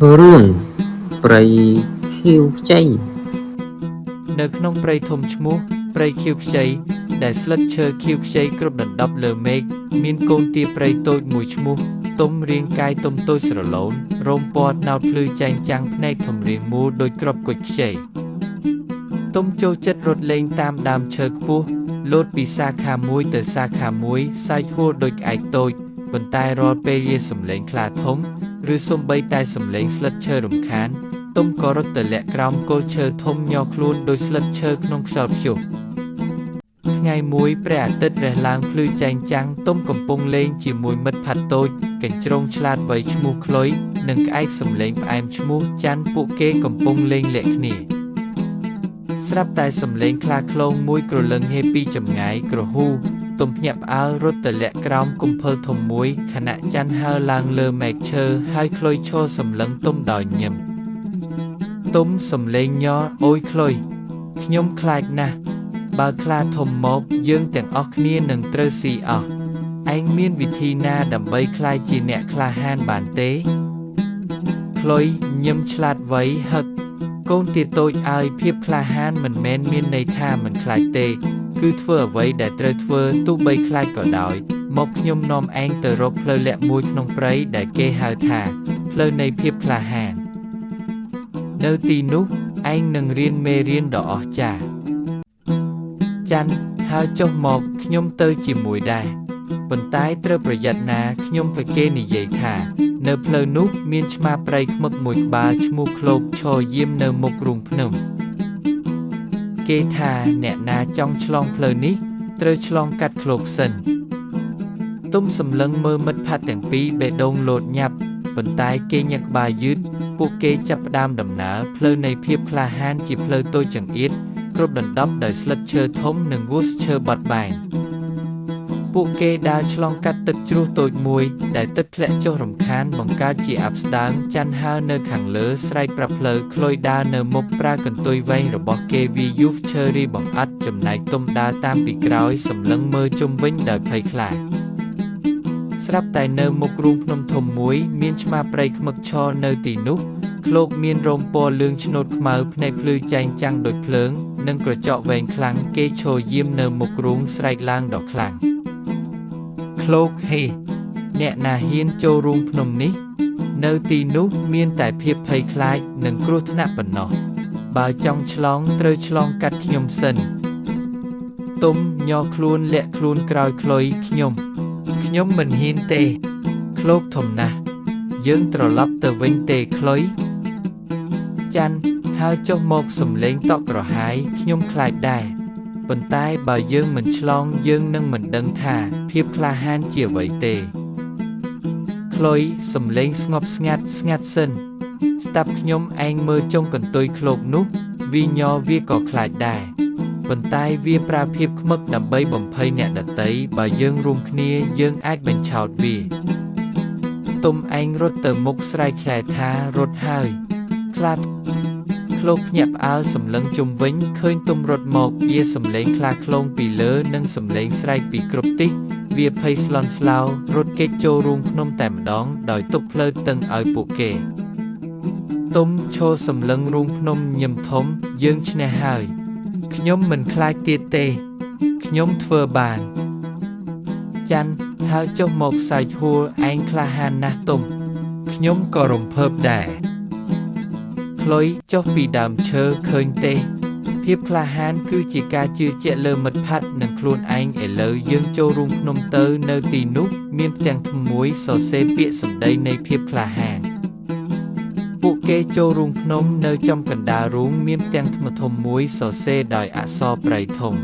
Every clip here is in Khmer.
រឿងព្រៃខៀវខ្ចី នៅក្នុងព្រៃធំឈ្មោះព្រៃខៀវខ្ចីដែលស្លឹកឈើខៀវខ្ចីគ្រប់ដណ្ដប់លើមេឃមានកូនទាព្រៃតូចមួយឈ្មោះទុំរាងកាយទុំតូចស្រឡូនរោមពណ៌ត្នោតភ្លឺចែងចាំងភ្នែកធំរាងមូលដូចគ្រាប់គុជខ្ចីទុំចូលចិត្តរត់លេងតាមដើមឈើខ្ពស់លោតពីសាខាមួយទៅសាខាមួយសើចហួរដូចក្អែកតូចប៉ុន្តែរាល់ពេលយាសំឡេងខ្លាធំឬសូម្បីតែសំឡេងស្លឹកឈើរំខានទុំក៏រត់ទៅលាក់ក្រោមគល់ឈើធំញ័រខ្លួនដូចស្លឹកឈើក្នុងខ្យល់ព្យុះថ្ងៃមួយព្រះអាទិត្យរះឡើងភ្លឺចែងចាំងទុំកំពុងលេងជាមួយមិត្តផាត់តូចកញ្ជ្រោងឆ្លាតវៃឈ្មោះក្លុយនិងក្អែកសំឡេងផ្អែមឈ្មោះច័ន្ទពួកគេកំពុងលេងលាក់គ្នាស្រាប់តែសំឡេងខ្លាឃ្លោងមួយក្រលឹងហេពីចម្ងាយក្រហ៊ូទុំភ្ញាក់ផ្អើលរត់ទៅលាក់ក្រោមគុំភលធំមួយខណៈច័ន្ទហើរឡើងលើមែកឈើហើយក្លុយឈរសម្លឹងទុំដោយញឹមទុំសំឡេងញ័រអូយក្លុយខ្ញុំខ្លាចណាស់បើខ្លាធំមកយើងទាំងអស់គ្នានឹងត្រូវស៊ីអស់ឯងមានវិធីណាដើម្បីក្លាយជាអ្នកក្លាហានបានទេក្លុយញឹមឆ្លាតវៃហឹកកូនទាតូចឲ្យភាពក្លាហានមិនមែនមានន័យថាមិនខ្លាចទេគឺធ្វើអ្វីដែលត្រូវធ្វើទោះបីខ្លាចក៏ដោយមកខ្ញុំនាំឯងទៅរកផ្លូវលាក់មួយក្នុងព្រៃដែលគេហៅថាផ្លូវនៃភាពក្លាហាននៅទីនោះឯងនឹងរៀនមេរៀនដ៏អស្ចារ្យច័ន្ទហើយចុះមកខ្ញុំទៅជាមួយដែរប៉ុន្តែត្រូវប្រយ័ត្នណាខ្ញុំប្រគេនិយាយថានៅផ្លូវនោះមានឆ្មាព្រៃខ្មឹកមួយក្បាលឈ្មោះឃ្លោកឈរយាមនៅមុខរូងភ្នំគេថាអ្នកណាចង់ឆ្លងផ្លូវនេះត្រូវឆ្លងកាត់ឃ្លោកសិនទុំសម្លឹងមើលមិត្តភក្តិទាំងពីរបេះដូងលោតញាប់ប៉ុន្តែគេញឹកក្បាលយឺតពួកគេចាប់ផ្ដើមដំណើរផ្លូវនៃភាពក្លាហានជាផ្លូវតូចចង្អៀតគ្រប់ដណ្ដប់ដោយស្លឹកឈើធំនិងវូសឈើបត់បែនពួកគេដើរឆ្លងកាត់ទឹកជ្រោះតូចមួយដែលទឹកធ្លាក់ចុះរំខានបង្កើតជាអាប់ស្ដើងច័ន្ទហើរនៅខាងលើស្រែកប្រាប់ផ្លូវក្លុយដើរនៅមុខប្រើកន្ទុយវែងរបស់គេវាយូហ្វឈើរីបង្អត់ចំណែកទុំដើរតាមពីក្រោយសម្លឹងមើលជុំវិញដោយភ័យខ្លាចស្រាប់តែនៅមុខរូងភ្នំធំមួយមានឆ្មាព្រៃខ្មឹកឈរនៅទីនោះឃ្លោកមានរោមពណ៌លឿងឆ្នូតខ្មៅភ្នែកភ្លឺចែងចាំងដូចភ្លើងនិងក្រចកវែងខ្លាំងគេឈរយាមនៅមុខរូងស្រែកឡើងដ៏ខ្លាំងឃ្លោកហេអ្នកណាហ៊ានចូលរូងភ្នំនេះនៅទីនោះមានតែភាពភ័យខ្លាចនិងគ្រោះថ្នាក់ប៉ុណ្ណោះបើចង់ឆ្លងត្រូវឆ្លងកាត់ខ្ញុំសិនទុំញ័រខ្លួនលាក់ខ្លួនក្រោយក្លុយខ្ញុំមិនហ៊ានទេឃ្លោកធំណាស់យើងត្រឡប់ទៅវិញទេក្លុយច័ន្ទហើយចុះមកសំឡេងតក់ក្រហាយខ្ញុំខ្លាចដែរប៉ុន្តែបើយើងមិនឆ្លងយើងនឹងមិនដឹងថាភាពក្លាហានជាអ្វីទេក្លុយសំឡេងស្ងប់ស្ងាត់ស្ងាត់សិនស្ដាប់ខ្ញុំឯងមើលចុងកន្ទុយឃ្លោកនោះវាញ័រវាក៏ខ្លាចដែរប៉ុន្តែវាប្រើភាពខ្មឹកដើម្បីបំភ័យអ្នកដទៃបើយើងរួមគ្នាយើងអាចបញ្ឆោតវាទុំឯងរត់ទៅមុខស្រែកខ្លែថារត់ហើយខ្លាឃ្លោកភ្ញាក់ផ្អើលសម្លឹងជុំវិញឃើញទុំរត់មកវាសំឡេងខ្លាឃ្លោងពីលើនិងសំឡេងស្រែកពីគ្រប់ទិសវាភ័យស្លន់ស្លោរត់គេចចូលរូងភ្នំតែម្ដងដោយទុកផ្លូវតឹងឲ្យពួកគេទុំឈរសម្លឹងរូងភ្នំញឹមធំយើងឈ្នះហើយខ្ញុំមិនខ្លាចទៀតទេខ្ញុំធ្វើបានច័ន្ទហើយចុះមកសើចហួរឯងក្លាហានណាស់ទុំខ្ញុំក៏រំភើបដែរក្លុយចុះពីដើមឈើឃើញទេភាពក្លាហានគឺជាការជឿជាក់លើមិត្តភក្តិនិងខ្លួនឯងឥឡូវយើងចូលរូងភ្នំទៅនៅទីនោះមានផ្ទាំងថ្មមួយសរសេរពាក្យសម្ដីនៃភាពក្លាហានពួកគេចូលរូងភ្នំនៅចំកណ្ដាលរូងមានផ្ទាំងថ្មធំមួយសរសេរដោយអក្សរព្រៃធំ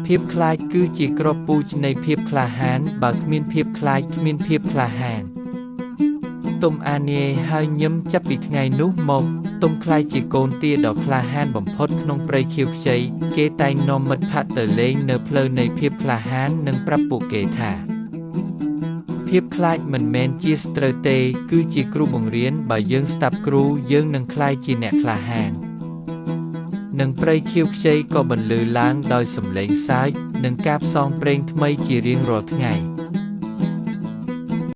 ភាពខ្លាចគឺជាគ្រាប់ពូជនៃភាពក្លាហានបើគ្មានភាពខ្លាចគ្មានភាពក្លាហានទុំអានាយហើយញឹមចាប់ពីថ្ងៃនោះមកទុំក្លាយជាកូនទាដ៏ក្លាហានបំផុតក្នុងព្រៃខៀវខ្ចីគេតែងនាំមិត្តភក្តិទៅលេងនៅផ្លូវនៃភាពក្លាហាននិងប្រាប់ពួកគេថាភាពខ្លាចមិនមែនជាសត្រូវទេគឺជាគ្រូបង្រៀនបើយើងស្ដាប់គ្រូយើងនឹងក្លាយជាអ្នកក្លាហាននិងព្រៃខៀវខ្ចីក៏បន្លឺឡើងដោយសំឡេងសើចនិងការផ្សងព្រេងថ្មីជារៀងរាល់ថ្ងៃ។